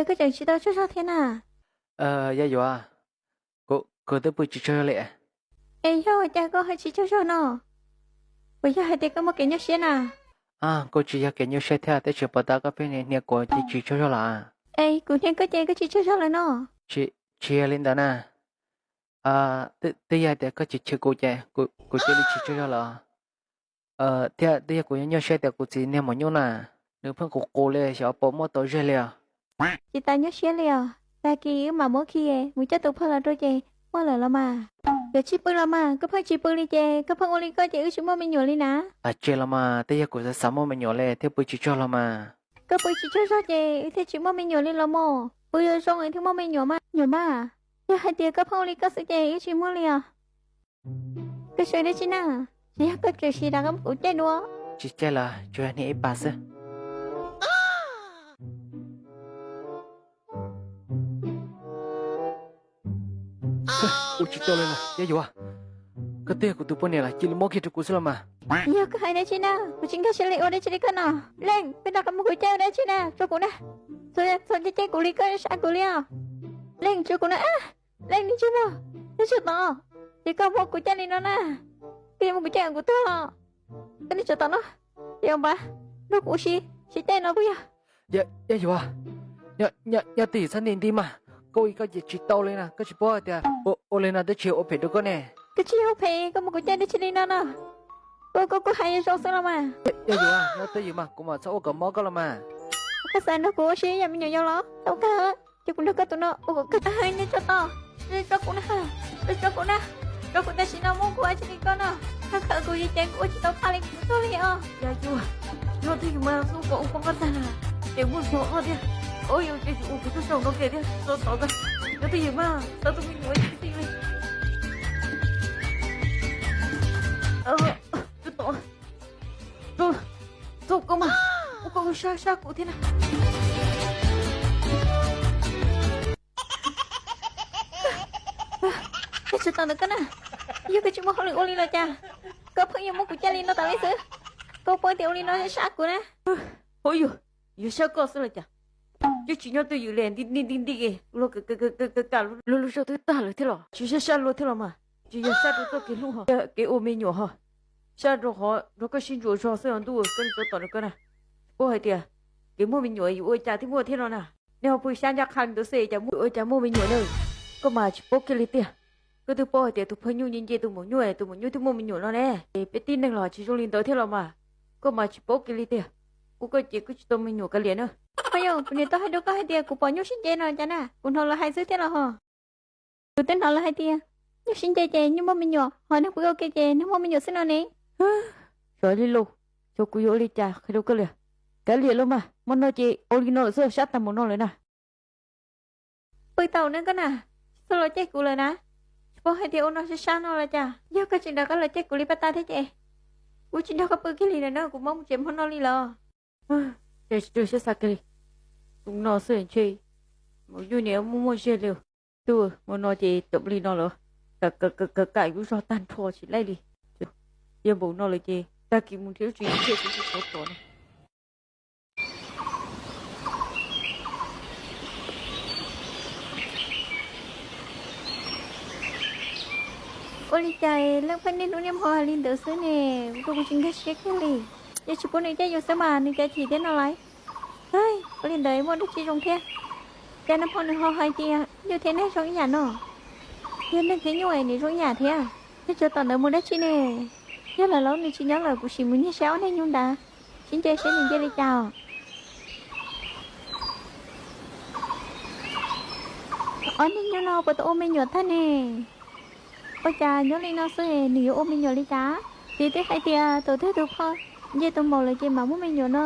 Koj tseem tsis tau tsaug zog thiab na? Yog yuav, kuv twb pw tsis tsaug zog li. Es yog ua cas koj ho tsis tsaug zog no? Puas yog hais tias koj muaj kev nyuaj siab na? Kuv tsis yog kev nyuaj siab thiab, tab sis puas tas koj pheej hnia kuv ces tsis tsaug zog los? Es kuv hnia koj ces koj tsis tsaug zog lawm no? Tsis yog li ntawd na. Twb yog tias koj chwv chwv kuv ces kuv cia li tsis tsaug zog lawm. Thiab twb yog kuv nyuaj siab tias kuv txiv niag maum nyuj na, nws pheej qus qus li xyov puas muaj tau zeg li os. Tsis tas nyuaj siab li os, tag kis wb mam muab khi mus coj tus phawj los rau ces muaj lawm los mas. Yuav tsis pw los mas, koj pheej tsis pw li ces koj pheej ua li koj ces wb tsis muaj me nyuam li na. Tsis los mas, twb yog kuv xav xav muaj me nyuam li thiaj pw tsis tsaug los mas. Koj pw tsis tsaug zog ces wb thiaj tsis muaj me nyuam li los mas, pw zoo zoo thiaj muaj me nyuam mas, nyuam mas. Yog hais tias koj pheej ua li koj xwb ces wb tsis muaj li os. Koj sau dab tsi na? Tsis yog koj tseem sim rov qab muab kuv caij dua? Tsis caij los tsuas yog niam ib pas xwb. Ua tsis tau li los yog yuav, koj twb yog kuv tus poj niam los cia li muab kiag rau kuv xwb los mas. Yog koj hais dab tsi na? Kuv tsis nkag siab li, ua dab tsi li koj no? Leej, koj rov qab muab kuv caij ua dab tsi na? Tso kuv na. Txhob caij kuv li, koj sab kuv li os. Leej, tso kuv na. Leej, niag ntsej muag, neb tso tom, ces koj muab kuv caij li no na. Koj yuav muab kuv caij kom kuv tuag los? Koj niag tsov tom no, ces npaj nrog kuv ua si, sib caij no puas yog? Yog yuav, nyob twj ywm txhob nti nti mas, koj ua li koj ces tsis tau li na, koj tsis paub hais tias ua li no twb tsis ua phem rau koj ne. Koj tsis yog ua phem, koj muab kuv caij dab tsi li no no? Koj, koj kuj hais zoo xwb los mas. Yog yuav, nyob twj ywm mas kuv mam txhob ua kom mob koj los mas. Koj xav nrog kuv ua si yam me nyuam yaus los? Tau kawg, ces kuv nrog koj tus no ua kom kawg. Niag tsov tom, tso kuv na, tso kuv na, tso kuv tam sim no, muab kuv ua tsis li koj no. Koj khaws kuv yog ces kuv ua tsis tau phaj li kuv tuag li os. Yog yuav, nyob twj ywm mas xub kom ua poob qab tag na, ces muaj hluas ua thiab. Ua yus ces yus ua kuv tuaj saum no kiag thiab, tso tom koj. Nyob twj ywm mas tau tus me nyuam ua tsis tau li. Tso tom, tso, tso koj mas, ua koj sab sab kuv thiab na. Koj tsis tau ntawm koj na, yog koj tsis muaj hauj lwm ua li los cas? Koj pheej yuav muab kuv caij li no tas li xwb, koj paub tias ua li no sab kuv na. Hauj yug, yog sab koj xwb los cas? Twb tsis nyob twj ywm li, nti nti nti nti, luag kam luag luag zog twb tag lawm thiab los tsis sab sab luag thiab los mas. Tsis yog sab rau txoj kev hlub ho, kev ua me nyuam ho, sab rau qhov nrog koj sib ntsuas zog xwb os ntuj, koj niag tsov tom no koj na. Paub hais tias kev muaj me nyuam yus ua cas thiaj muaj thiab no na. Nej ho pw sab ncaj qha li ntawd xwb cas muaj, ua cas muaj me nyuam na. Koj mas tsis paub kiag li tiag. Koj twb paub hais tias tus phawj nyuj nce nce tus maum nyuj, tus maum nyuj twb muaj me nyuam no ne. Peb tib neeg los tsis zoo li ntawd thiab los mas. Koj mas tsis paub kiag li tiag. Ua koj ces koj tsis tau me nyuam kav liam na. Phooj ywg, kuv niam tau hais rau koj hais tias kuv pom nyuj sib nce no cas na, kuv hnov lawv hais xwb thiab los ho. Kuv twb hnov lawv hais tias nyuj sib nce ces nyuj muaj me nyuam, ho neeg pw ua ke ces neeg muaj me nyuam xwb no ne. Xyov li lauj, xyov kuv yuav ua li cas qhia rau koj li. Kav liam los mas, hmo no ces ua li no lawm xwb, sab tag mus no lawm na. Pw tau na koj na, tsis txhob los caij kuv lawm na. Tsis paub hais tias ua no sab sab no los cas, yog koj tseem rov qab los caij kuv li paj tag thiab ces kuv tsis nrog koj pw kiag li lawm na, kuv mam mus tsev hmo no li los. Ces tsis rau siab xav kiag li, tus no xwb ntshe maum nyuj niam muaj muaj zog li. Tus hmo no ces tawm li no lawm, kam kam kam yus zog tag nrho tsis laij li. Yog npaum no lawm ces tag kis mus nrhiav lub tsev nrhiav kuv tus tsov tom no. Ua li cas leej pheej niaj hnub niaj hmo hais li ntawd xwb ne, ua rau kuv tsis nkag siab kiag li. Yog tsis pub nws caij yus xwb mas nws cas chim thiab no lauj. Ua li ntawd muaj dab tsi zoo thiab? Cas nag hmo nws ho hais tias nyuj thiab neeg zoo ib yam no? Yog neeg thiab nyuj es nws zoo ib yam thiab? Niag tsov tom ntawd mus dab tsi ne? Yog lawv laub nws tsis nyob lawm kuv sim mus nyiag saib ob niag nyuj ntawd, sib nce saib nws nce li cas os. Ob niag nyuj no puas tau ua me nyuam tag ne? Ua cas nyob li no xwb nws yuav ua me nyuam li cas? Txiv twb hais tias tus twg tus phauj nce tus maum lawm ces mam muaj me nyuam no,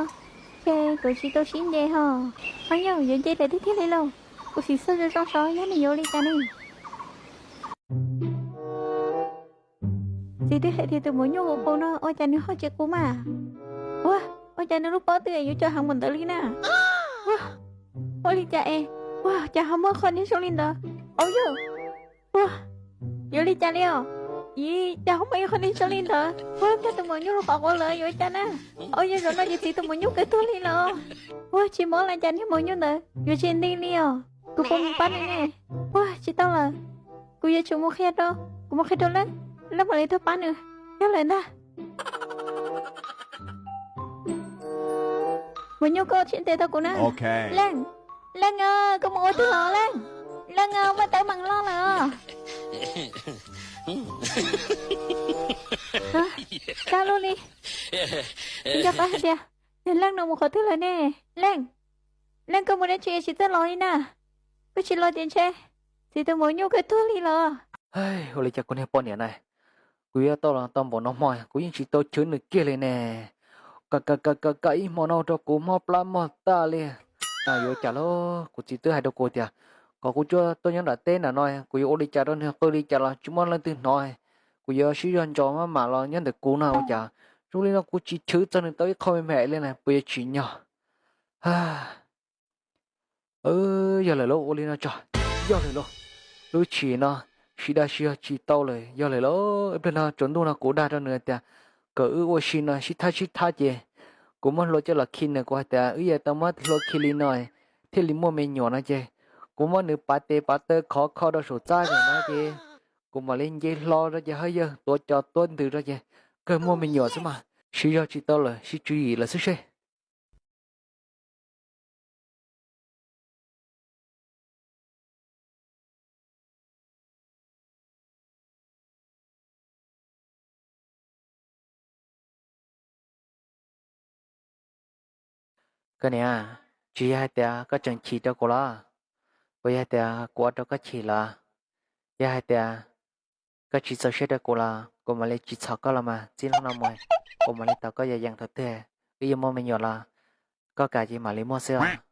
ces kuv tsis tau sib nce ho. Phooj ywg, yuav nce lawm tiag tiag li lauj. Kuv sim xauj zoo zoo saib yog nws yuav ua li cas ne. Txiv twb hais tias tus maum nyuj qus qus no ua cas nws ho tsis qus mas. Ua, ua cas nws lub pob twg yuav cov heev npaum ntawd li na? Ua, ua li cas es, ua cas ho muaj qhov niag zoo li ntawd? Au yog, ua, yuav li cas li os? Ib, cas ho muaj ib qho niag zoo li ntawd? Ua cas tus maum nyuj los qhov quav lawm, yuav ua cas na? Ua yog zaum no ces txiv tus maum nyuj kawg tuag li lawm. Ua tsis mob li cas niag maum nyuj ntawd yuav tsis nti li os. Kuv puas mus pab nws ne? Ua tsis tau lawm, kuv yuav tsum mus qhia rau, kuv mus qhia rau Leej, Leej mam li tuaj pab nws. Yog lawm ntag. Maum nyuj, koj tsij ntes tau kuv na. Leej, Leej, koj mus ua twg los Leej? Leej, muaj teeb meem loj lawm. Kab lub li, nco qab hais tias yog Leej no mus qhov twg lawm ne? Leej, Leej, koj mus dab tsi tsis txawj los li na? Koj tsis los ces ntshe txiv tus maum nyuj kawg tuag li los. Ua li cas kuv niag poj niam na, kuv yuav tau los tau npaum no hmo kuv yeej tsis tau chwv nws kiag li ne. Kam kam kam kam kam ib hmo no rau kuv mob plab mob tag li. Yuav cas lauj, kuv txiv twb hais rau kuv tias kom kuv tsuas tuaj nyob nram teb nram no, kuv yuav ua li cas rau nws, qw li cas los tsis muaj leej twg hnov. Kuv yuav sib zog ntsos maj mam los nyob ntawm kuv no ua cas zoo li no kuv tsis chwv txog nws tau ib qho me me li na, puas yuav tsim nyog? Yog lawm lauj, ua li no tso. Yog lawm lauj, lub tshis no sib dag sib zog tsis tau lawm. Yog lawm lauj, ib pliag no tsaus ntuj no kuv dag rau nws tias kom wb ua si no sib thab sib thab ces kuv muab hlua coj los khi nws, kuv hais tias wb yuav tau muab hlua khi li no thiaj li muaj me nyuam no ces kuv muab nws pav tes pav taw khov kho rau saum txaj no ces kuv mam li nce hlo rau ces haj yawg tuav cos tuav ntws rau ces kawg muaj me nyuam xwb mas. Sib zog tsis tau lawm, sib tswv yim lawm xwb seb. Koj niam, tsis yog hais tias koj tseem chim rau kuv los? Puas yog hais tias kuv ua rau koj chim los? Yog hais tias koj tsis txaus siab rau kuv los kuv mam li tsis txhom koj los mas, txij hnub no mus kuv mam li tos koj yog yees thaum twg wb yuav muaj me nyuam los koj kam ces mam li muaj xwb os.